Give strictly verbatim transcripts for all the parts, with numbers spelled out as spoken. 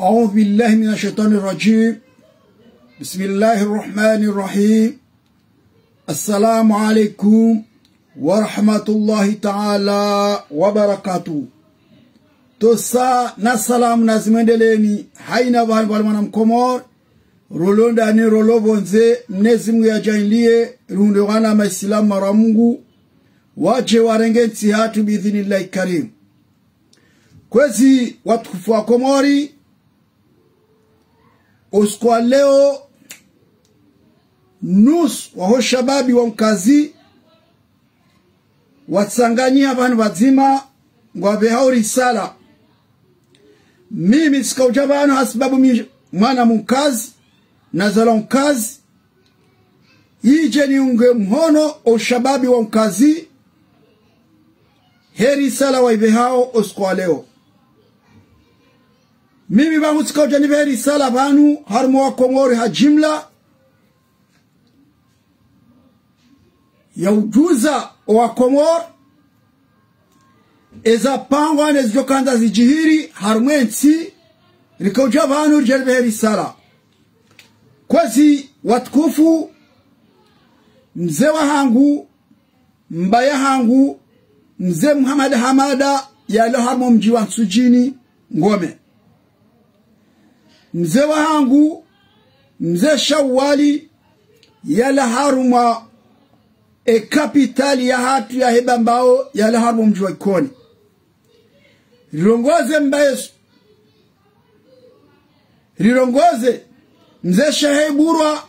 أعوذ بالله من الشيطان الرجيم. بسم الله الرحمن الرحيم. السلام عليكم ورحمة الله تعالى وبركاته. Tosa na salamu na zimwendeleni, haina pvahanu pvwali mwana Mkomori, rolo ndani, rolo pvondze, Mnyezi Mungu yadjaanliye rihundre wana Maislamu mara Mungu, wadje warenge ntsi yahatru biidhinillahi karim. Kwezi watukufu wa Komori, usiku wa leo, nusu waho shababi wa Mkazi watsanganyiha pvanu pvadzima, ngwapvehao risala. Mimi tsika udja pvanu hasibabu mi mwana Mkazi, nazalwa Mkazi, idje niunge mhono o shababi wa Mkazi, he risala waipvehao usiku wa leo. Mimi pvangu tsika udja nipvehe risala pvanu harumwa wa Komori ha jimla, ya udjuza o wa Komori eza pangwa ne zidjo kandza zidjiri harumwa entsi, rika udja pvanu ridje ripvehe risala. Kwezi watukufu, mze wahangu, mbaya hangu, mze Muhamada Hamada, yalawa harumwa mdji wa Ntsudjini, Ngome. Mze wahangu, mze Shawali, yalawa harumwa e kapitali yahatru yahe Bambao, yalawa harumwa mdji wa Ikoni. Rirongoze mbaye su-, rirongoze mze Shehe Iburwa,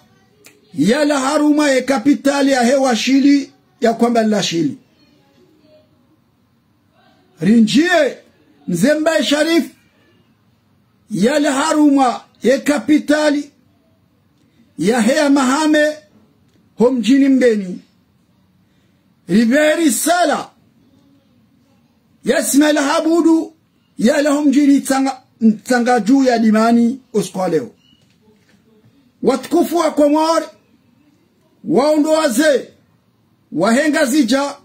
yalawa harumwa e kapitali yahe Washili, ya kwamba Lashili. Rindjiye mze Mbaye Sharif, yalawa harumwa ye kapitali yahe ya Mahame, ho mdjini Mbeni. Ripvehe risala ya Ismaila Habudu, yalawa ho mdjini Ntsanga-, Ntsangaju ya Dimani usiku wa leo. Watukufu wa Komori, wao ndo wazee wahe Ngazidja,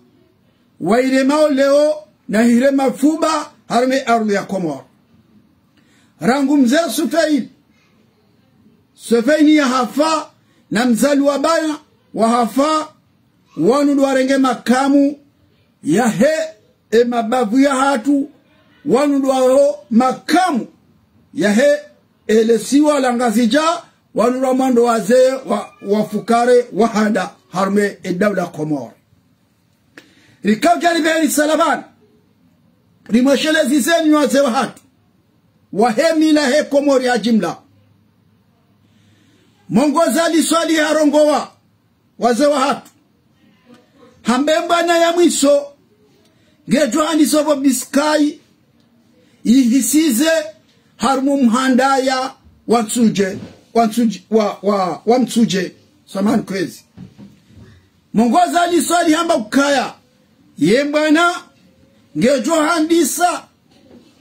wairemao leo na hirema fuba harumwa e ardhwi ya Komori. Rangu mze Sufeini, Sufeini yahafa, na Mzaliwa Baya wahafa, wanu ndo warenge makamu yahe e mabavu yahatru, wanu ndo wao makamu yahe ele siwa la Ngazidja, wanu ndo wamwando wazee wa, wa fukare wa handa harumwa e daula Komori. Rika udja ripvehe risala pvanu, rimweshelezeni nyi wazee wahatru, wahe mila he Komori ha jimla. Mongoza liswali harongowa wazee wahatru, hamba e mbwana ya mwiso ngedjo handisa pvo biskai, ihisize harumwa mhandaya wa Ntsudje, wa Ntsudje, wa, wa, wa Mtsudje. Samahani kwezi. Mongoza liswali hamba ukaya, ye mbwana ngedjo handisa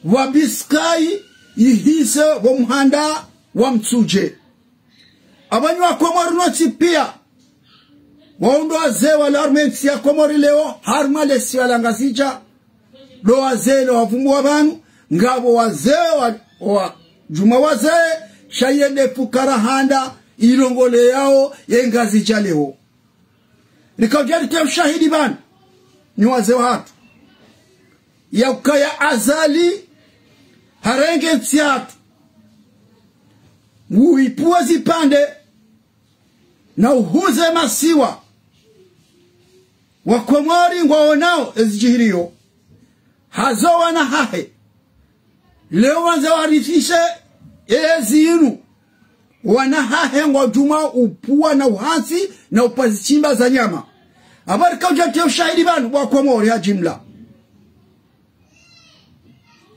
pvo biskai, ihise pvo mhanda wa Mtsudje. Apvo nyi wa Komori nyontsi pia, wao ndo wazee walawa harumwa entsi ya Komori leo, harumwa le siwa la Ngazidja, ndo wazee leo wavumbuwa pvanu, ngapvo wazee wa, wa, djumwa wazee, sha yende fukara handa, ilongole yao, ye Ngazidja leo. Rika udja ritowe ushahidi pvanu, nyi wazee wahatru, ya ukaya Azali harenge entsi yahatru, nguipvuwa zipvandre, na uhuze masiwa. Wa Komori ngwaonao ezidjiriyo, hazo wana hahe. Leo wandza warifishe ezi inu. Wana hahe ngwadjumwa upvuwa na uhantsi na upva zitsimba za nyama. Apvo rika udja ritowe ushahidi pvanu, wa Komori ha jimla,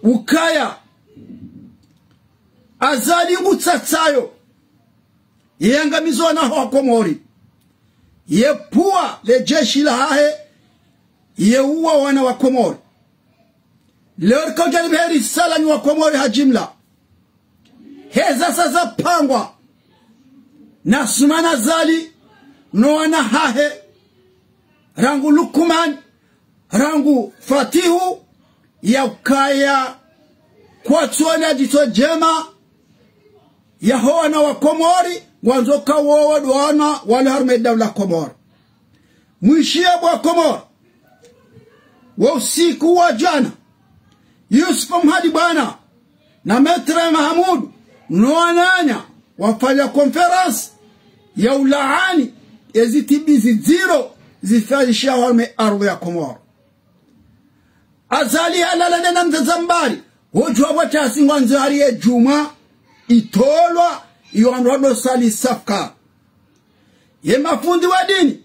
ukaya Azali ngutsatsayo ye yangamizo wana wa Komori, ye pvuwa le jeshi lahahe, ye uwa wana wa Komori. Leo rika udja ripvehe risala nyi wa Komori ha jimla, heza sa zapangwa na Assoumani Azali no wana hahe, rangu Lukman, rangu Fatihu, ya ukaya kwatsuona djitso djema yaho wana wa Komori, ngwandzo ka wowo ndo wana wale harumwa daula Komori. Mwishiya bo wa Komori, wo usiku wa djana, Yusuf Mhadi Bwana na Maître Mahamudu no wananya wafanya conférence ya ulaani ezi tibi zidziro zifanyishiha harumwa ardhwi ya Komori. Azali halala nena mdzadze Mbari, wodjuwa bwa tasi ngwandzo hari ye djumwa itolwa, iyo wandru wado sali safka. Ye mafundi wa dini,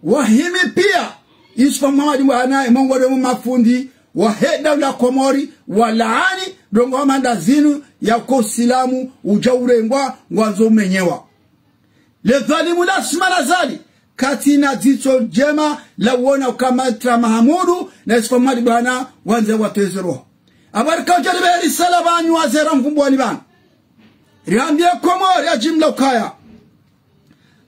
wahimi piya, Yusuf Mhadi Bwana, ye mongoni mwa mafundi wahe daula Komori, walaani ndrongoo hama nda zinu, ya uka usilamu udja urengwa, ngwandzo umenyewa. Le dhwalimu la Assoumani Azali, katsina dzitso djema la uona uka Maître Mahamudu na Yusuf Mhadi Bwana wandze watweze roho. Apvo rika udja ripve risala pvanu wazee ra Mvumbwani pvanu, rihambiye Komori ya jimla ukaya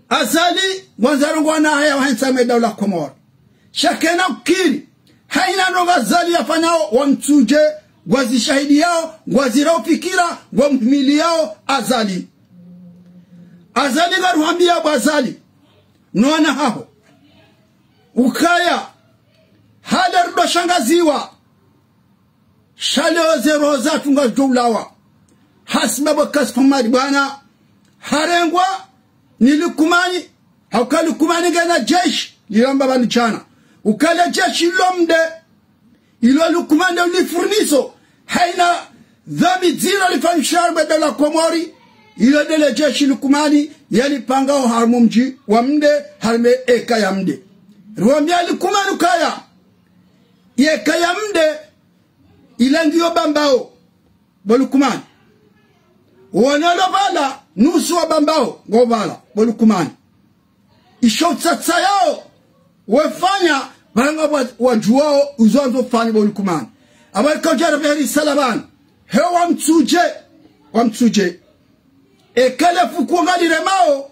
Azali ngwandzo arongowe na haya wahentsi harumwa daula Komori. Sha kena ukiri, hayina ndrongoo Azali yafanyao wamtsudje, ngwazishahidiyao, ngwazirao fikira, ngwamhimiliyao Azali. Azali ngaruhambiya bo Azali no wana haho ukaya, hale rudo shangaziwa, sha leo ze roho zatru ngazidjo ulawa. Hasibabu ka Yusuf Mhadi Bwana harengwa ni Lukumani, hauka Lukumani ngena jeshi, liramba pvanu djana. Uka le jeshi lo mde, ilo Lukumani nde ulifournir, hayina dhambi dziro lifanyishiha harumwa daula Komori, ilo nde le jeshi Lukumani yalipangao harumwa mdji wa mde, harumwa eka ya mde. Riwambiya Lukumani ukaya, ye eka ya mde, ila ngiyo Bambao, bo Lukumani. Wona lo pvala, nusu wa Bambao, ngo pvala, bo Lukumani. Isho utsatsayo wefanya, pvala ngapvo wa-, wadjuwao uzo wandzo ufanye bo Lukumani. Apvo rika udja ripve risala pvanu, he wamtsudje, wamtsudje. Eka le fuku ngaliremao,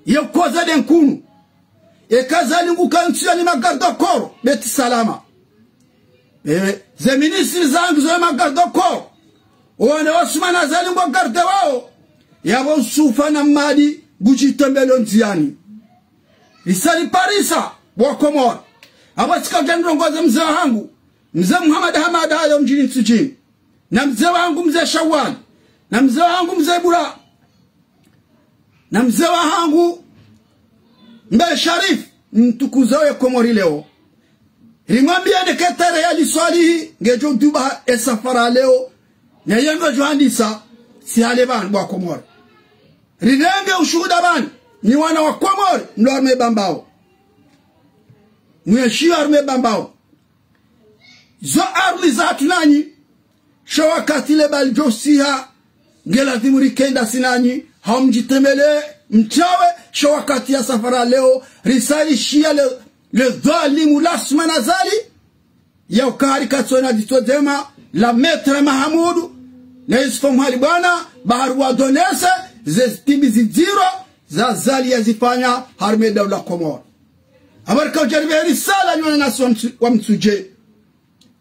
ye ukoza nde nkunu. Eka Azali nguka ntsu ya ni ma garde corps, Beit Salam. Eh, ze ministres zangu zo ma garde corps. Wana wa Assoumani Azali ngwa garde wao. Yapvo Yusufa na Madi ngudjitembeleo ndziyani. Risali parisa, bo wa Komori. Apvo tsika udja nirongoze mze wahangu, mze Muhammad Hamada hayo mdjini Ntsudjini. Na mze wahangu mze Shawali. Na mze wahangu mze Bura. Na mze wahangu Mbe Sharif, mtukuza we Komori leo. Rimwambiye nde ketare ya liswalihi, ngedjo duba e safara leo, na ye ngedjo handisa, si hale pvanu bo wa Komori. Rirenge ushuhuda pvanu, nyi wana wa Komori, mlo harumwa Bambao. Mweshiyo harumwa Bambao. Zo ardhwi zatru nanyi, sha wakati le bali djo siha, nge lazimu rikenda si nanyi, hau mdjitembelee, mtsawe, sha wakati ya safara leo, risalishiya le, le dhwalimu la Assoumani Azali, ya ukaya katsona dzitso djema, la Maître Mahamudu, na Yusufa Mhadi Bwana, ba hari wadonese, ze zitibi zidziro, za Azali yazifanya, harumwa daula Komori. Apvo rika udja ripve risala nyi wana nasi wamtsu-, wamtsudje.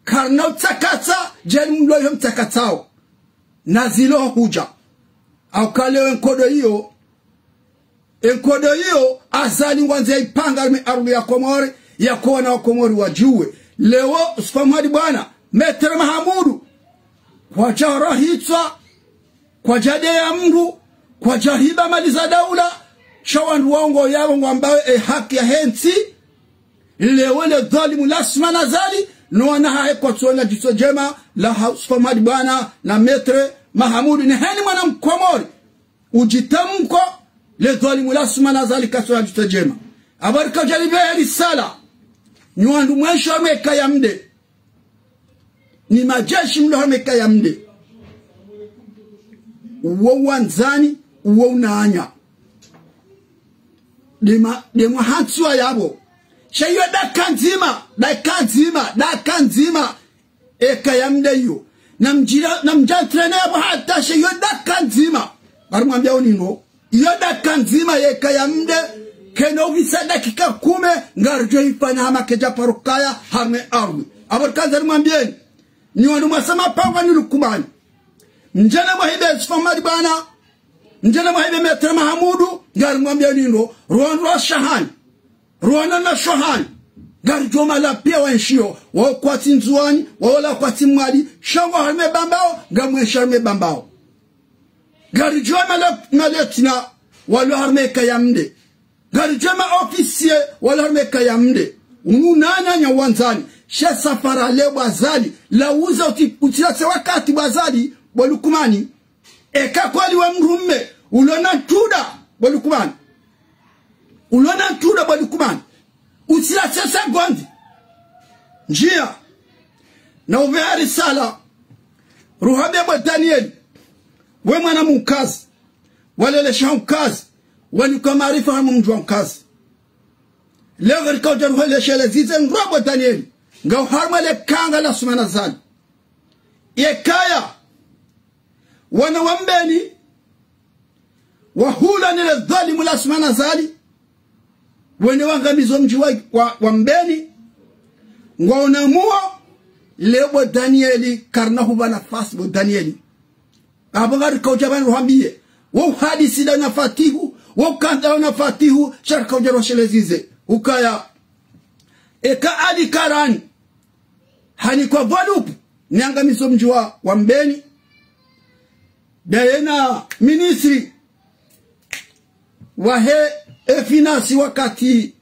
Karina utsakatsa, djeli mlo yo mtsakatsao. Na zilo hudja. Hauka leo enkodo iyo, enkodo iyo, Azali ngwandzo yaipanga harumwa ardhwi ya Komori, ya uka wana wa Komori wadjuwe. Leo, Yusufa Mhadi Bwana, Maître Mahamudu, kwadja rahitswa, kwadja deya mndru, kwadja hiba mali za daula, sha wandru wao ngo yapvo ngwambao e haki yahe ntsi, leo le dhwalimu la Assoumani Azali, no wana hahe kwatsona dzitso djema, la ha-, Yusufa Mhadi Bwana, na Maître Mahamudu, ne heni mwana Mkomori, udjitamko, le dhwalimu la Assoumani Azali katsona dzitso djema. Apvo rika udja ripve risala, nyi wandru mweshiyo harumwa eka ya mde. Ni majeshi mlo harumwa eka ya mde. Uwo wandzani, uwo unanya. Dema, demwa hantsi wa yapvo. Sha iyo daka ndzima, daka ndzima, daka ndzima. Eka ya mde iyo. Na mdjira, na mdja entraîner yapvo hata sha iyo daka ndzima. Bari mwambia oningo. Iyo daka ndzima ye eka ya mde, kayina upvisa dakika kume, ngaridjo ifanya hama kayidja paro kaya, harumwa ardhwi. Apvo rikandza rimwambieni, nyi wandru mwasa mapangwa ni Lukumani. Ndjeni mwahibe Sifamadi bwana. Ndjeni mwahibe Maître Mahamudu, ngarimwambiyani ndo, rwandru wa shahani. Rwandru na shahani. Ngaridjo mala piya wa nshiyo, wa kwatsi Ndzuwani, wa ola kwatsi Mwali, sha ngwa harumwa Bambao, ngamwenshi harumwa Bambao. Ngaridjo mala, mala tsena, walo harumwa Kayamde. Ngaridjo ma officier wala harumwa Kayamde. Unu nanya nyawandzani. She safara le bo Azali. La uza uti-, utsirase wakati bo Azali, bo Lukumani. Eka kweli we mdrume. Ulona ntrunda, bo Lukumani. Ulona ntrunda, bo Lukumani. Utsirase segondi. Ndjiya. Na upveha risala. Ruhambiye bo Daniel. We mwana mkazi. Walelesha unkazi. Wanika maarifa harumwa mdji wa unkazi. Leo ngarikao udja ruheleshe le zize ndro bo Daniel. Ngau harumwa le kanga la Assoumani Azali. Yekaya. Wana wa Mbeni. Wahula ni le dhalimu la Assoumani Azali. Wende wangamizo mdji wa, wa, wa Mbeni. Ngwaona muo. Leo bo Daniel. Karina hupva nafasi bo Daniel. Apvo ngarikao udja pvanu ruhambiye. Wo uhadisi nda na Fatihu, wo ukanda na Fatihu, sha rikao udja rwasheleze ze. Ukaya. Eka Ali Karani. Hanikwa Guadeloupe, niangamizo mdji wa, wa Mbeni. Ndaye na ministre wahe e finance wakati.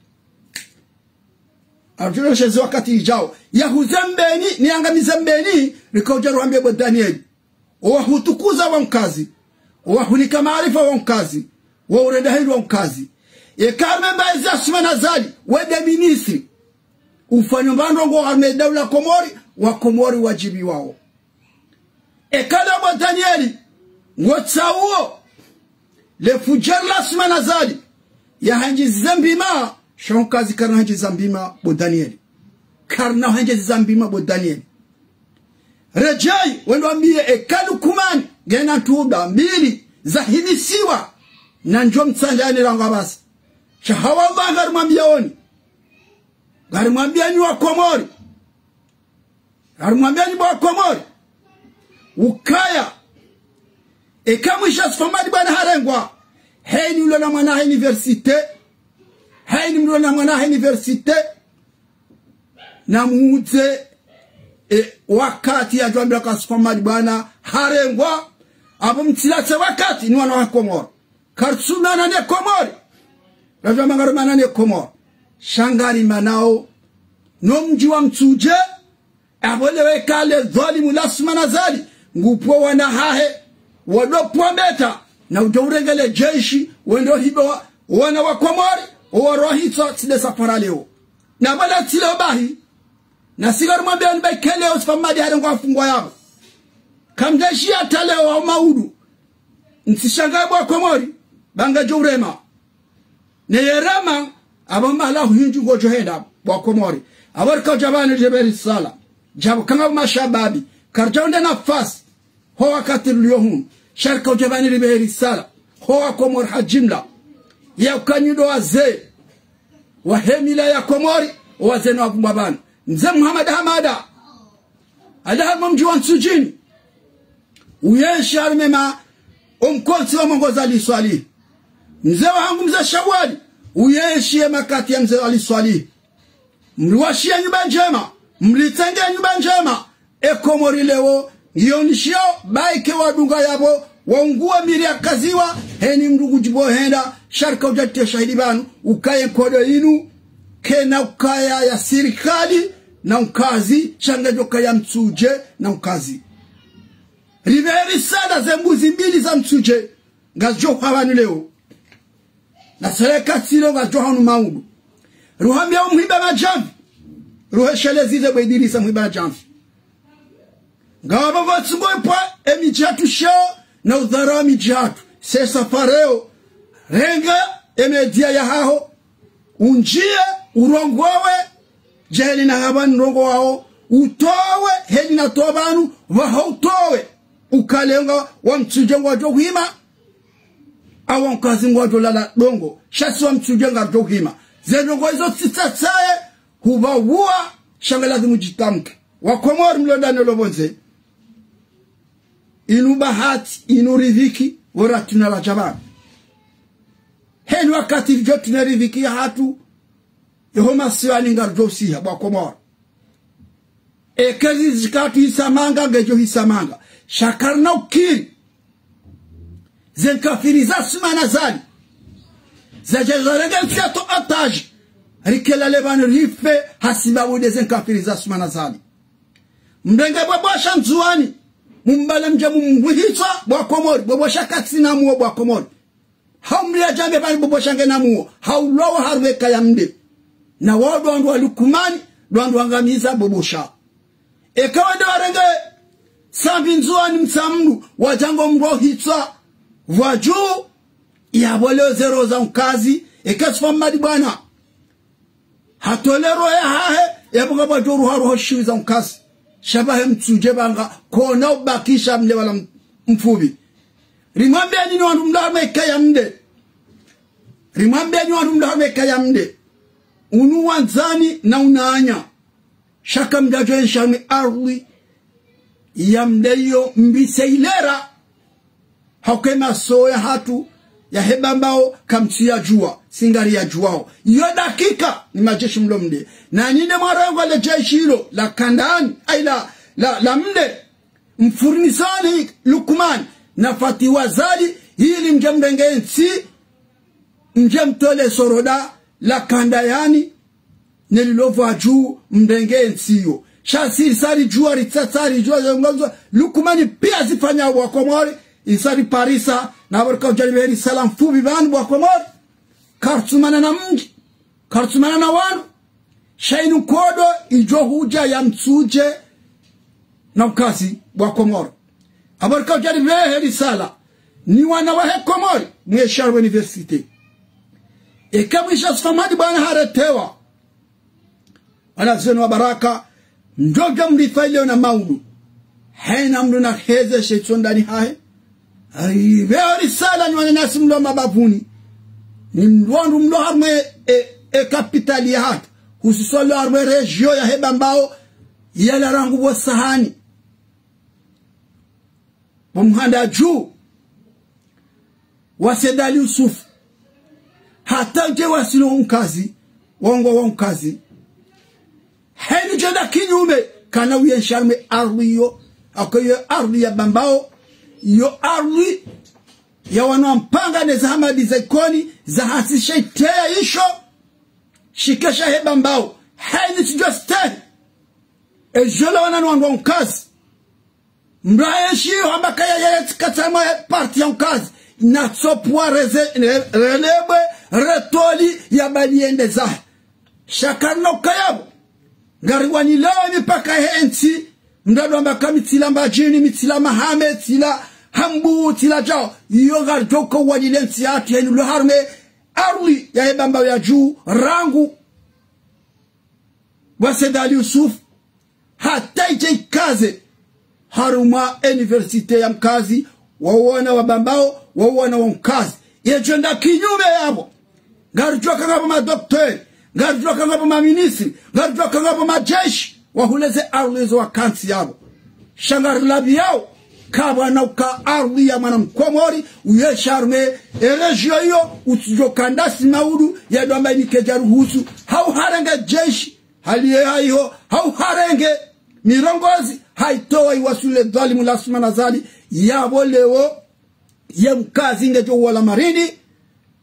Arutuloshe ze wakati idjao. Yahuze Mbeni, niangamize Mbeni, rikao udja ruhambiye bo Daniel. Owahutukuza wa unkazi. Owahunika maarifa wa unkazi. Wa urenda heri wa unkazi. Eka harumwa mbaye za Assoumani Azali, we nde ministre. Ufanyo mbandrongo harumwa daula Komori, wa Komori wadjibiwao. Eka leo bo Daniel, ngotsauo. Le fudjari la Assoumani Azali. Yahandjizize mbima, sha unkazi karina handjiza mbima, bo Daniel. Karina handjiza mbima, bo Daniel. Redjei, wendo wambiye, eka Lukumani, ngena ntrunda, mbili, zahimisiwa, na ndjo mtsandjani rangu apvasa. Sha hawa Allah ngarimwambiyaoni. Ngarimwambiyani wa Komori. Ngarimwambiyani bo wa Komori. Ukaya. Eka mwisha Sifamadi bwana harengwa. Heni ulona mwana ha université. Heni mlona mwana ha université. Na mudze, e, wakati yadjo ambiwa ka Sifamadi bwana harengwa. Apvo mtsirase wakati ni wana wa Komori. Kartsunana ne Komori. Radjwa mangarumana ne Komori. Sha ngarimanao. No mdji wa Mtsudje. Apvo leo eka le dhalimu la Assoumani Azali. Ngupvo wana hahe. Wado pvwa mbeta. Na udjo urenge le jeshi. Wendo hiba wa, wana wa Komori. Owarohitswa tsi nde safara leo. Na pvala tsi leo bahi. Na si ngarimwambiyani ba eka leo Sifamadi harengwa hafungwa yapvo. Kamdjeshi hata leo wa maudu. Ntsishangaye bo wa Komori, ba ngadjo urema. Ne yerema, apvo mahala hindji ngodjo henda bo wa Komori. Apvo rikao udja pvanu ripvehe risala. Djapvo kanga mashababi. Karidja wende nafasi. Ho wakati rulio hunu. Sha rikao udja pvanu ripvehe risala. Ho wa Komori ha jimla. Ya ukanyido wazee. Wahe mila ya Komori, wazee na wapvumba pvanu. Mze Muhamada Hamada. Halaha harumwa mdji wa Ntsudjini. Uyenshi harumwa ma, omkontsi wa Mongoza Ali Swalihi. Mze wahangu mze Shawali. Uyenshi ye makati ya mze Ali Swalihi. Mriwashiye nyumba ndjema. Mritsenge nyumba ndjema. E Komori leo. Ngiyo nishio, ba eka wadunga yapvo. Waunguwe miri ya kaziwa. Heni mdru kudjibu henda. Sha rikao udja ritria shahidi pvanu. Ukaye nkodo inu. Kena ukaya ya sirikali. Na unkazi, sha ngedjo kaya Mtsudje na unkazi. Ripvehe risala ze mbuzi mbili za Mtsudje, ngazidjo hwa pvanu leo. Na seleka tsilo ngazidjo hwa hunu maudu. Ruhambiya umhiba madjamvi. Ruhesheleze ze bo Idirisa mhiba madjamvi. Ngapvo pvo tsi ngo ipva emidji yatru sheo na udharau emidji yatru. Se safari leo. Renga emedia yahaho. Undjiye, urongowe, djeli na hapvanu ndrongowao, utowe, heli na towa pvanu, pvaho utowe. Ukalenga, wa Mtsudje ngwadjo hwima, awa nkazi ngwadjo lala ndrongo, sha si wa Mtsudje ngaridjo hwima. Ze ndrongo izo tsitsatsaye, hupvauwa, sha nge lazimu djitamke. Wa Komori mlo ndani lo pvondze. Inu bahati, inu riziki, wora tuna la djabani. Heni wakati ridjo tuna riziki yahatru, yeho masiwani ngaridjo usiha, bo wakomori. Eka riziki yahatru hisa manga, ngedjo hisa manga. Sha karina ukiri. Ze nkafiri za Assoumani Azali. Zadja zarenge ntsi yahatru otage. Rike lale pvanu rife hasibabu nde ze nkafiri za Assoumani Azali. Mrenge bwabwasha Ndzuwani. Mumbale mdje mumwihitswa bo wakomori. Bwabwasha katsina muo bo wakomori. Hau mria djambe pvani bwabwasha ngena muo. Hau lwawa harumwa eka ya mde. Na wao ndo wandru wa Lukumani, ndo wandru wangamiza bwabwasha. Eka wende warenge Sambi Ndzuwani Mtsamdu, wadja ngo mro hitswa pvwa dju, yapvo leo ze roho za unkazi, eka Swafa Mmadi bwana. Hatole roho yahahe, yapvo ngapvwadjo ruha roho shiwi za unkazi. Sha pvahe mtsudje pvanga, kona ubakisha mle wala m-, mfupvi. Rimwambieni nyi wandru mlo harumwa eka ya mde. Rimwambieni nyi wandru mlo harumwa eka ya mde. Unu wandzani na unanya. Sha kamdjadjo ensha harumwa ardhwi ya mde iyo mbise ilera. Hauka ye maso yahatru yahe Bambao kamtsu yadjuwa, si ngari yadjuwao. Iyo dakika ni madjeshi mlo mde. Na nyi nde mwarongoa le djeshi ilo la kandani, ayi la, la, la mde. Mfurinisani Lukumani na Fatihu Azali, ili mdje mrenge ntsi, mdje mtole soroda la kandani, ne lilo pvwa dju mrenge ntsi iyo. Sha si risa ridjuwa, ritsatsa ridjuwa, zo ngozo, Lukumani pia zifanya bo wakomori, isa riparisa, na pvo rika udja ripvehe risala mfupvi pvanu bo wakomori. Kartsumana na mdji, kartsumana na wandru. Sha inu nkodo idjo hudja ya mtsudje na ukazi bo wakomori. Apvo rika udja ripvehe risala. Nyi wana wahe Komori, mwishe harumwa université. Eka mwisha Swafa Mmadi bwana haretewa. Wanazioni wa baraka, mdjo udja mrifa ileo na maudu. Hayina mndru na heze she tso ndani hahe. Ayi, pveho risala nyi wananyasi mlo mabavuni. Nyi mlo wandru mlo harumwa e, e, e kapitali yahatru. Hususwa lo harumwa e région yahe Bambao, yala rangu pvo Sahani. Pvo Mhandadju. Wa Said Ali Youssouf. Hata udje wasilo unkazi, wangwa wa unkazi. Hayina udjo enda kinyume, kana uyenshi harumwa e ardhwi iyo, hauka iyo ardhwi ya Bambao, iyo ardhwi ya wana wa Mpanga ne za Hamadi za Ikoni, za hasisha iteya isho, shikesha he Bambao. Hayina tsidjo stehi. Edjo lawana no wandru wa unkazi. Mdru hayenshio hamba kaya yeye tsi katsi harumwa parti ya unkazi. Na tsopvwa reze, re-, relebwe, retoli, ya bali yende zahe. Sha karina ukaya pvo. Ngari wanilao mipaka he ntsi. Mdru ndo hamba ka mi tsi la Mbadjini, mi tsi la Mahame, tsi la Hambu, tsi la Djao. Iyo ngaridjo uka wanile ntsi yahatru yinu lo harumwa e ardhwi yahe Bambao ya dju, rangu wa Said Ali Youssouf. Hata idje ikaze harumwa université ya Mkazi, wa wana wa Bambao, wa wana wa Mkazi. Yedjo enda kinyume yapvo. Ngaridjo uka ngapvo ma docteur, ngaridjo uka ngapvo ma ministre, ngaridjo uka ngapvo madjeshi, wahule ze ardhwi zo wakantsi yapvo. Sha ngarilapviyao, kapvwana uka ardhwi ya mwana Mkomori, uyenshi harumwa e région iyo, utsidjo kandasi maudu, ya ndo hamba ini kedja ruhusu, hau harenge djeshi, haliye haiho, hau harenge mirongozi, haitowa iwaswili le dhwalimu la Assoumani Azali, yapvo leo, ye Mkazi ngedjo uwala marini,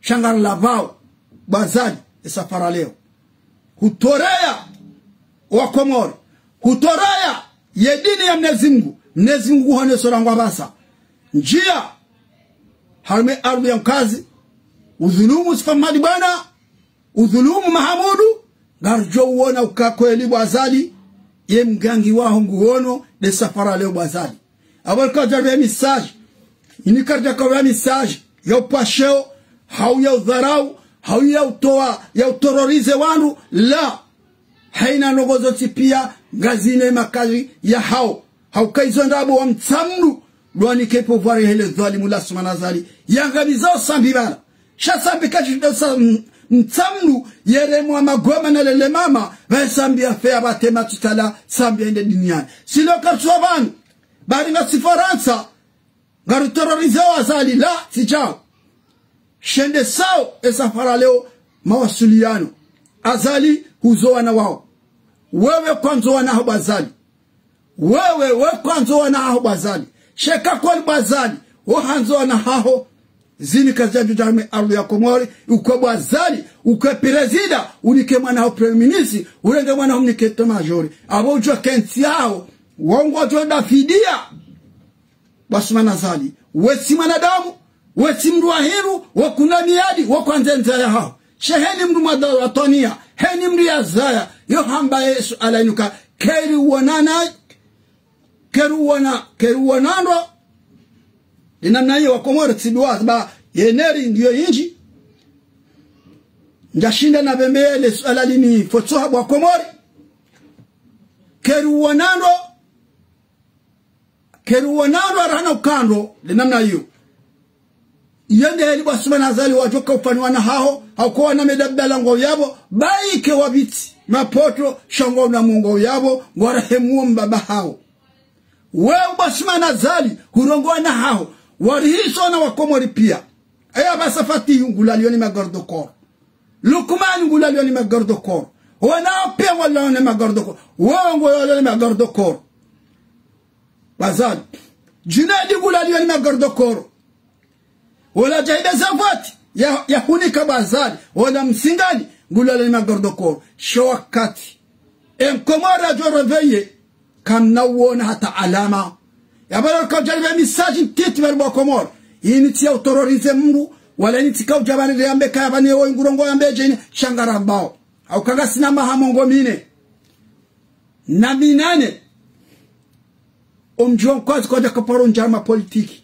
sha ngarilapvao, bo Azali, e safara leo. Hutoreya, wa Komori. Hutoreya, ye dini ya Mnyezi Mngu. Mnyezi Mngu huhoneso rangu apvasa. Ndjiya, harumwa e ardhwi ya Mkazi, udhulumu Swafa Mmadi bwana, udhulumu Mahamudu, ngaridjo uona uka kweli bo Azali, ye mgangi waho nguono nde safara leo bo Azali. Apvo rika udja ripvehe message, ini karidja ka upveha message ya upvasheo, hau ya udharau, hau ya utowa, ya uterroriser wandru, la. Hayina ndrongoo zontsi pia, ngazina e makali yahao. Hauka izo ndrabo wa Mtsamdu, ndo wanike pouvoir yahe le dhwalimu la Assoumani Azali. Yangamizao Sambi pvala. Sha Sambi katsishinda sa m-, Mtsamdu, yeremwa magoma na lele mama, pvahe Sambi yafe ya pvate matsutala, Sambi yende duniani. Silo kartsuwa pvanu, bari ngasi Farantsa, Ngaruterrorisé wo Azali, la, tsi djao. Shende sawa, e safara leo, mawasiliano. Azali, huzo wana waho. Wewe kwandzo wana haho bo Azali. Wewe, we kwandzo wana haho bo Azali. Sheka kweli bo Azali, wo handzo wana haho. Zini kazidjadjo dja harumwa e ardhwi ya Komori, ukwe bo Azali, ukwe président, unike mwana haho premier ministre, urenge mwana haho mnike état-major. Apvo udjuwa ke ntsi yaho, wo ngwadjo dafidia. Bo Assoumani Azali, we tsi mwanadamu, we tsi mndru wa hindru, we kuna miadi, we kwandza e ndzia yaho. She heni mndru mwa watwaniya, heni mndru ya zaya, yo hamba ye suala inuka, keri wonana, keri wona, keri wonandro, ye namna iyo wa Komori tsi duwa, ba, ye neri ndiyo indji. Ndjashinda na pvembe ye le suala lini fotsoha bo wa Komori. Keri wonandro, keri wonandro arahana ukandro, le namna iyo. Iyo nde heli bo Assoumani Azali wadjoka ufanya wana haho, hauka wana Ahmed Abdallah ngwao yapvo, baike wapvitsi, mapoto, sha ngwao na mungwao yapvo, ngwarehemu wo mbaba haho. Wewe bo Assoumani Azali, hurongoa wana haho, warihisa wana wa Komori pia. Eya pvasa Fatihu ngulaliyo ni ma garde-corps. Lukmani ngulaliyo ni ma garde-corps. Wana pia ngwalaliyo ni ma garde-corps. Wewe ngwalaliyo ni ma garde-corps. Bo Azali. Junaidi ngulaliyo ni ma garde-corps. Wola Djahida Zavwati, ya, ya hunika bo Azali. Wola Msingani, ngulaliyo ni ma garde-corps. Sho wakati. E Mkomori yadjo réveiller, kamna uona hata alama. Yapvo leo kaudja ripve message ntiti pvali bo wa Komori. Ini tsi ya uterrorisé mndru, wala ini tsi kaudja pvani riambe kaya pvani wo ingurongo yambe dje ini, sha ngarambao. Hauka ngasina maha mengo mine na minane. Omdji wa Nkwazi kwadja kaparo ndjama politiki.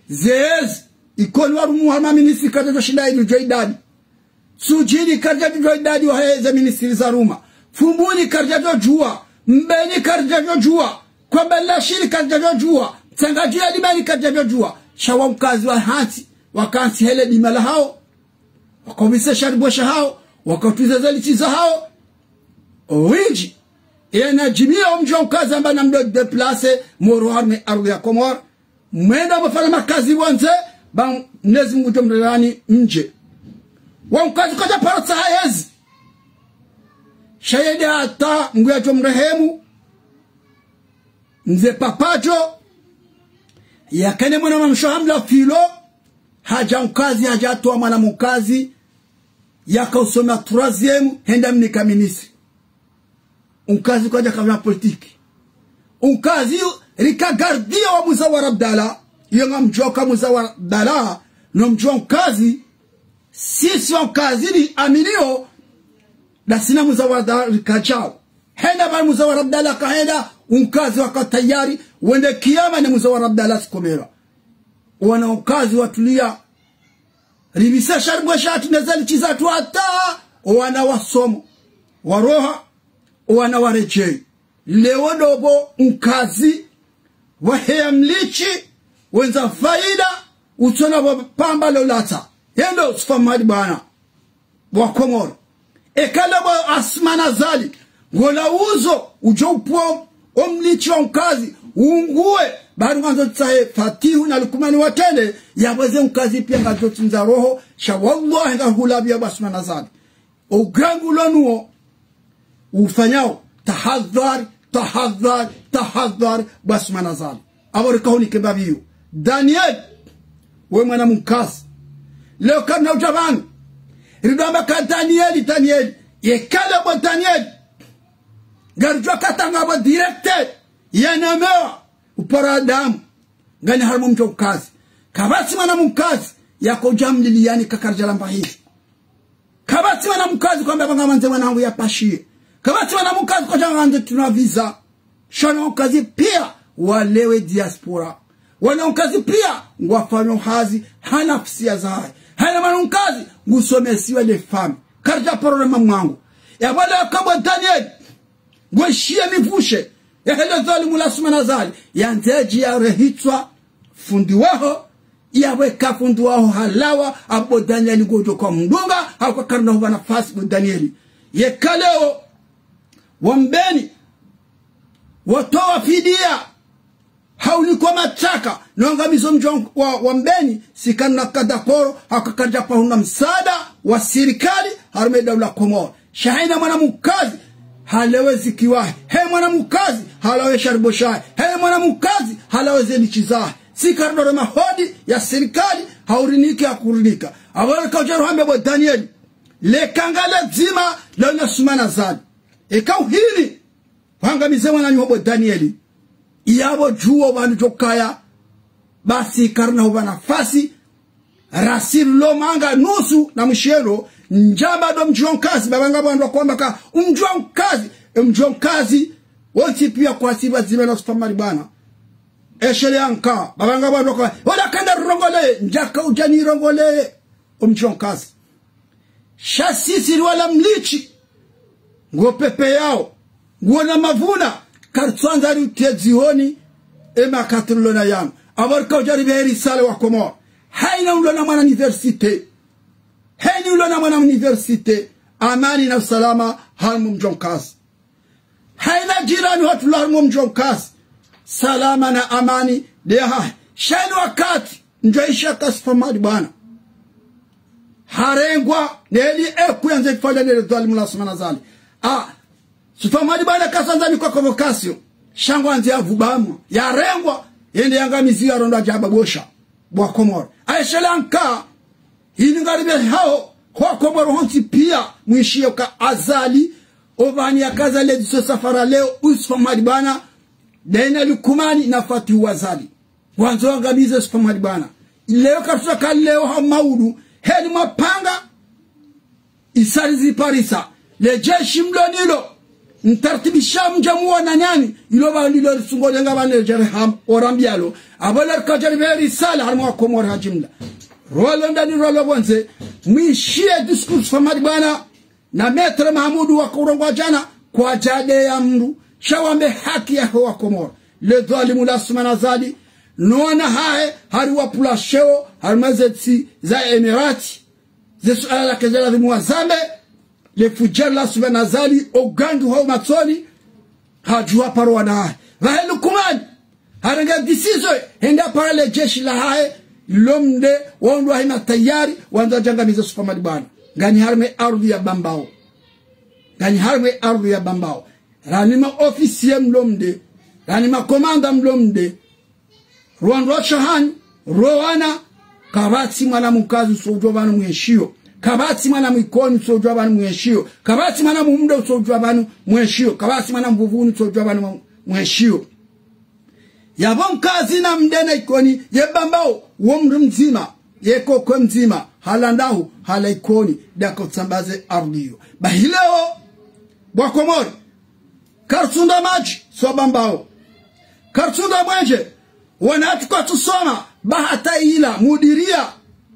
Zezi, Ikoni warumwa ma ministri karidjadjo shinda ili djuwa idadi. Sudjini karidjadjo djuwa idadi wahe ze ministri zarumwa. Fumbuni karidjadjo djuwa. Mbeni karidjadjo djuwa. Kwambe Lashili karidjadjo djuwa. Tsangadju ya Dimani karidjadjo djuwa. Sha wa Nkwazi wa hantsi, wakantsi hele dima lahawo. Wakaupvise sharibwe shahawo, wakautwiza ze litsi zahawo. Owindji. Ena djimiya omdji wa Nkwazi amba namdo déplacer, moro harumwa e ardhwi ya Komori. Mwende mwafanye makazi pvondze, ba Mwenyezi Mungu ngudjo mrelani mdje. Wa Nkwazi kwadja paro tsaha yezi. Sha yende hata Mungu yadjo mrehemu. Mze Papadjo, yakene mwana mamsho hamla filo, hadja Nkwazi, hadja hatowa mwana Mkazi, yakausoma troisième, hende amnika ministri. Unkazi kwadja kavya politiki. Unkazi rika gardien wa Muzawar Abdallah, iyo ngamdjuwa ka Muzawar Abdallah, no mdjuwa Unkazi, sisi wa Unkazi ri aminiyo, dasina Muzawar Abdallah rikadjao. Henda pvali Muzawar Abdallah kahenda, Unkazi waka tayari, wende kiyama ne Muzawar Abdallah sikomera. Wana Unkazi watulia, ribisa sharibwe shatru ne ze litsi zatru hata, owana wasomo, waroha, owana waredjei. Leo ndopvo Unkazi, waheya mlitsi, wendza faida, utsona pvo pamba lolatsa. Yendo sufa madi bwana. Bo wa Komori. Eka leo bo Assoumani Azali, ngola uzo, udjo upvo, omlitsi wa Unkazi, unguwe, bari ngandzo tsahe Fatihu na Lukumani watende, yapvo ze Unkazi pia ngazo tsindza roho, sha wallahi ngahulapviya bo Assoumani Azali. Ograngu lonuwo, ufanyao, tahadhari, tahadhari, tahadhari, bo Assoumani Azali. Apvo rika hunike mbapvi iyo. Daniel, we mwana Mkazi. Leo kamna udja pvanu. Ridjo amba ka Daniel, Daniel. Yeka leo bo Daniel. Ngaridjuwa ka tanga bo directeur. Yanamewa. Upara damu. Ngani harumwa mdji wa Unkazi. Kapvatsi mwana Mkazi. Yakodja mliliyani kakardjala mbahili. Kapvatsi mwana Mkazi kwamba pvanga mandze mwana wangu yapashiye. Kapvatsi mwana Mkazi kwadja ngandze tsuna visa. Sha wana Unkazi pia, walewe diaspora. Wana Unkazi pia, ngwafanyo hazi, ha nafsiya zahahe. Hana mwana Unkazi, ngusomesiwa le fami. Karidja problème mwangu. Yapvo leo ka bo Daniel, ngweshiye mipvushe. Yahele dhwalimu la Assoumani Azali. Yandze dji yarehitswa fundi waho. Yapvo eka fundi waho halawa, apvo Daniel ngodjo kwa mdunga, hauka karina hupva nafasi bo Daniel. Yeka leo, wambeni, watowa fidiya. haunikwa mataka, no angamizo mdji wa, wa, wa Mbeni, si karina ka d'accord, haka karidja pvahuna msaada wa sirikali, harumwa daula Komori. Sha hayina mwana mkazi, halawe zikiwahe. Hayina mwana mkazi, halawe sharibo shahe. Hayina mwana mkazi, halawe ze litchi zahe. Si karidjo rema hodi ya sirikali, haurinike hakurinika. Apvo rika udja ruhambe bo Danieli. Le kanga le dzima, lo na Assoumani Azali. Eka uhini, wangamize mwananyaho bo Danieli. Yapvo djuwo pvanu djo kaya, basi karina hupva nafasi, rasiri lo manga nusu na mshelo, ndjamba ndo mdji wa nkazi, baba ngapvo wandru wakoamba ka, o mdji wa nkazi, e mdji wa nkazi, wontsi piya kwasi pvadzima na Swifa Madi Bwana. Eshele yanka, baba ngapvo wandru wakoamba, ola kanda rirongole, ndjaka udja nirongole, o mdji wa nkazi. Sha sisi riwala mlitchi, ngo pepeyao, ngo na mavuna, karitsuandza riutie dzihoni, e makati rilo na yanu. Apvo rika udja ripve risala wa Komori. Hayina ulo na mwana université. Hayina ulo na mwana université. Amani na usalama, harumwa mdji wa nkazi. Hayina jirani hatru la harumwa mdji wa nkazi. Salama na amani, nde yahahe. Sha hayina wakati, ndjo isha ka Swifa Madi Bwana. Harengwa, neli eku yandze kufanya nele dhwalimu la Assoumani Azali. A, Swifa Madi Bwana kasa andza nikwa convocation. Sha ngwandzo ya pvubamwa. Yarengwa, yende yangamizi ya rondo adjaba bosha. Bo wa Komori. Eshele yanka, hini ngaripvehao, ho wa Komori wontsi piya, mwishiye ka Azali, opvani yaka Azali edziso safara leo, o Swifa Madi Bwana, Dena Lukumani na Fatihu Azali. Ngwandzo wangamize Swifa Madi Bwana. Leo karitsaka leo ha maudu, heni mapanga, isari ziparisa. Le jeshi mlo nalo, mtartibisha mdja muwa na nani, ilo pvanu lilo risungo lenga pvanu le jere ham, orambialo. Apvo le rika udja ripve risala, harumwa wa Komori ha jimla. Rwalo ndani rwalo pvondze, mwishiye discours Swifa Madi Bwana, na Maître Mahamudu waka urongoa djana, kwadjadeya mndru, sha wambe haki yaho wa Komori. Le dhwalimu la Assoumani Azali, no wana hahe, hari wapvula sheo, harumwa ze ntsi za Emirati, ze suala lake ze ladhimu wazambe, le fudjari la Assoumani Azali, o gangi hwa umatsoni, hadjuha paro wana hahe. Pvahe Lukumani, harenge décision, hende hapara le jeshi lahahe, lo mde, wandru wahe matayari, wandza wadjangamize Swifa Madi Bwana. Nganyi harumwa e ardhwi ya Bambao. Nganyi harumwa e ardhwi ya Bambao. Rani ma officier mlo mde, rani ma commandant mlo mde. Rwandru wa shahani, rwo wana, kapvatsi mwana mkazi uso udjuwa pvanu mwenshiyo. Kapvatsi mwana mwikoni uso udjuwa pvanu mwenshiyo. Kapvatsi mwana mumde uso udjuwa pvanu mwenshiyo. Kapvatsi mwana mvuvuni uso udjuwa pvanu mwenshiyo. Yapvo nkazi na mde na ikoni, ye Bambao, wo mdru mdzima, ye koko mdzima, halawa ndahu, halawa ikoni, ndaka utsambaze ardhwi iyo. Bahi leo, bo wa Komori, karitsunda madji, si wa Bambao. Karitsunda mwenje, wana hatru kwatsu soma, ba hata ila, mudiria,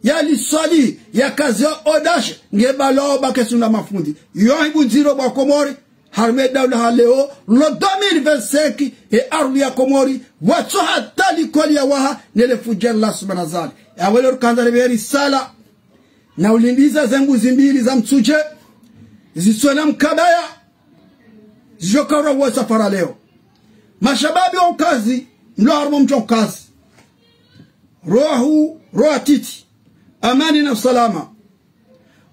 ya liswali, ya kazi ya odash, nge balao ba ketsunda mafundi. Yo ibu ndziro bo wa Komori, harumwa e daula ha leo, lo deux mille vingt-cinq, e ardhwi ya Komori, watso hata likoli ya waha, nele fudjari la Assoumani Azali. Yapvo le rika andza ripve risala, na ulindiza ze mbuzi mbili za mtsudje, zitsona mkabaya, zidjo kaura uwe safara leo. Mashababi wa nkazi, mlo harumwa mdji wa nkazi. Roho, roho titi. Amani na usalama.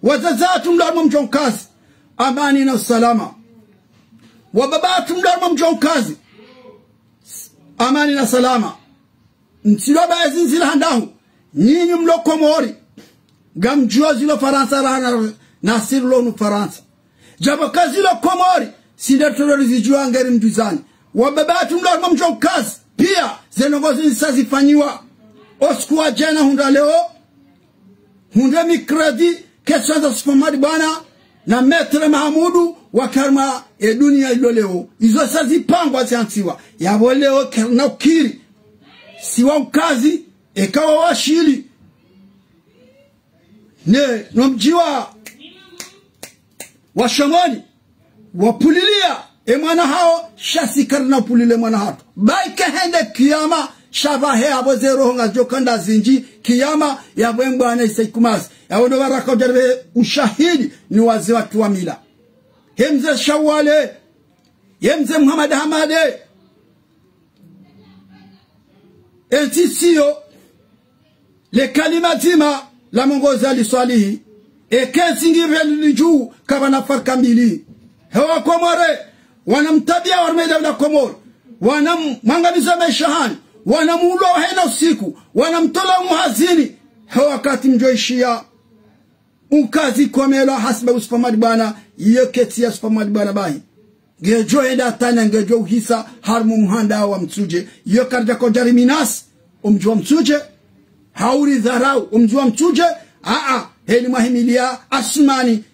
Wazaza hatru mlo harumwa mdji wa nkazi. Amani na usalama. Wababa hatru mlo harumwa mdji wa nkazi. Amani na usalama. Ntsi lo ba ezi ndzila ha ndahu. Nyinyi mlo Komori. Ngamdjuo zilo Farantsa raha na, na siri lo nu Farantsa. Djapvo ka zilo Komori, si nde tolori zidjuwa ngeri mduzani. Wababa hatru mlo harumwa mdji wa nkazi, piya, ze ndrongoo zinu zisa zifanyiwa. O usiku wa djana hundra leo, hundra mercredi, kesho za Swifa Madi Bwana, na Maître Mahamudu, waka harumwa e duniya ilo leo. Izo zisa zipangwa ziantsiwa. Yapvo leo karina ukiri. Si wa nkazi, eka wa washili. Ne, no mdji wa, wa Shomoni, wapvulilia, e mwana hawo, sha si karina upvulile mwana hatru. Ba ike hende kiyama, sha pvahe yapvo ze roho ngazidjo ka nda zindji, kiyama, yapvo e mbwana isa ikumasi. Yapvo ndo pvwa raka udja ripve ushahidi, ni wazee watru wa mila. He mze Shawale, ye mze Muhammad Hamade, Entsi tsiyo, le kalima dzima la mongozi Ali Swalihi, eka entsi ngi pveli lidju kapvana farka mbili. He Wakomori, wana mtabia harumwa le daula Komori, wana m-, mwangamiza maesha hanyu, wana muulwa hayina usiku, wana mtolwa muhazini, he wakati mdjo ishiya unkazi komelwa hasibabu Supa Madibwana, iyo ketsi ya Supa Madibwana bahi. Ngedjo henda tana, ngedjo uhisa harumwa muhanda wa Mitsudje. Iyo karidja kodja riminasi omdji wa Mitsudje, hau ridharau omdji wa Mitsudje. Aa, heli mwahimiliya Asumani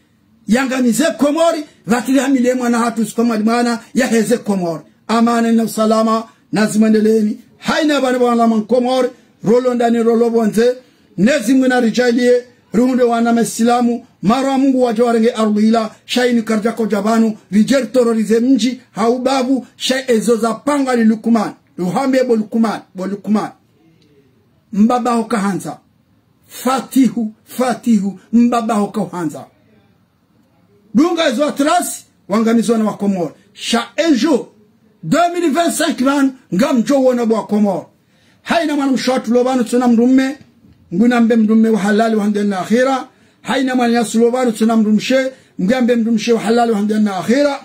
yangamize Komori, pvatsi rihimiliye mwana hatru Supa Madibwana yaheze Komori. Amani na usalama nazimwendeleeni. Hayina pvanu pvwa wananya Komori, rolo ndani rolo pvondze. Mnyezi Mungu naridjaaliye rihundre wana maislamu, mara Mungu wadje warenge ardhwi ila, sha inu karidja kodja pvanu ridje ritororize mdji hau bavu, sha ezo zapangwa ni Lukumani. Ruhambe bo Lukumani, bo Lukumani, mbaba ho kahandza. Fatihu, Fatihu, mbaba ho kahandza. Dunga ezo atrasi, wangamiza wana wa Komori. Sha ejo, deux mille vingt-cinq pvanu, ngamdjo wona bo Wakomori. Hayina mwana mshe watru lo pvanu tsena mdrume, nguna mbe mdrume wa halali wa handani na akhira. Hayina mwananyasi lo pvanu tsena mdrumshe, nguna mbe mdrumshe wa halali wa handani na akhira.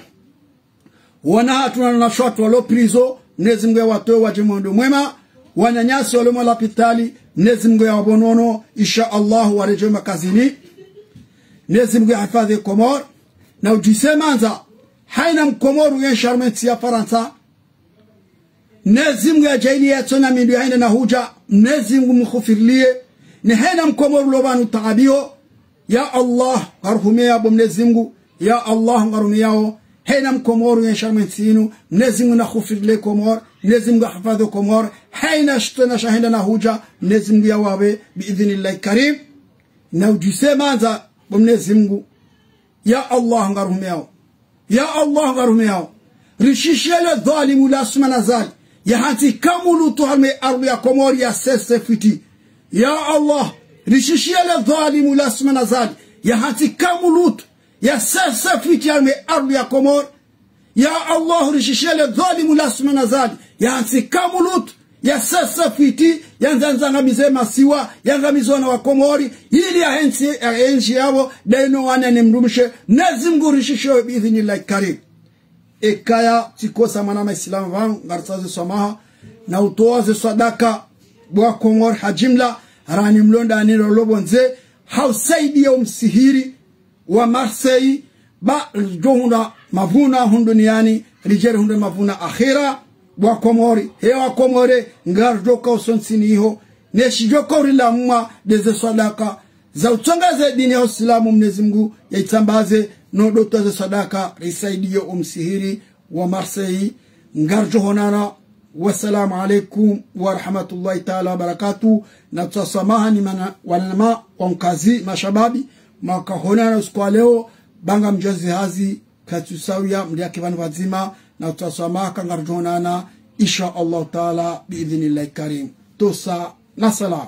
Wana hatru na wanashe watru walo prison, Mnyezi Mungu yawatowe wadje mwendo mwema. Wananyasi walo malapitali, Mnyezi Mungu yawapve unono, insha Allah, waredjee makazini. Mnyezi Mungu yahifadhwi Komori, na udjise mandza, hayina Mkomori uyenshi harumwa entsi ya Farantsa. Mnyezi Mungu yadjaaliye yatsona mindru yahenda na hudja, Mnyezi Mungu mhufiriliye. Ne hayina Mkomori lo pvanu taabiyo, ya Allah, ngaruhumiyawo bo Mnyezi Mungu, ya Allah, ngaruhumiyawo. Hayina Mkomori uyenshi harumwa entsi inu, Mnyezi Mungu nahufiriliye Komori, Mnyezi Mungu ahifadhwi Komori, hayina shitsona shahenda na hudja, Mnyezi Mungu yawapve, bi idhnillahi karim. Na udjise mandza, bo Mnyezi Mungu. Ya Allah, ngaruhumiyawo. Ya Allah, ngaruhumiyawo. Rishishiye le dhwalimu la Asumani Azali, yahantsi kamwe lutru harumwa ardhwi ya Komori ya sese fwiti. Ya Allah, rishishiye le dhwalimu la Asumani Azali, yahantsi kamwe lutru ya sese fwiti harumwa ardhwi ya Komori. Ya Allah, rishishiye le dhwalimu la Asumani Azali, yahantsi kamwe lutru ya sese fwiti, yandza yangamize masiwa, yangamize wana wa Komori, ili yahenshi, yahenshi yapvo, dayino wana ne mdrumshe, Mnyezi Mungu rishishiye bi idhnillahi karim. Ekaya tsikosa mwana maislamu pvanu, ngaritsaho ze swamaha, na utowa ze swadaka, bo Wakomori ha jimla, ranyi mlo ndani rolo pvondze, ha usaidiya omsihiri wa Marseille, ba ridjo hundra mavuna hunu duniyani, ridje rihundre mavuna akhira. Bo Wakomori, he Wakomori, ngaridjo ka usoni ntsi niho, ne shidjo ka urilamwa nde ze swadaka za utsonga ze dini ya Usilamu, Mnyezi Mungu yaitsambaze, no ndo utowa ze swadaka, risaidiye omsihiri wa Marseille. Ngaridjo honana. Wassalamu alaikum warahmatullahi taala wabarakatuh. Na utsaha swamaha ni mana wananya wa nkazi mashababi, maka honana usiku wa leo, ba ngamdjo zi hazi, katsu sawia mliake pvanu pvadzima, na utsaha swamaha ka ngaridjo honana, insha Allah taala, bi idhnillahi karim. Tosa, na salam.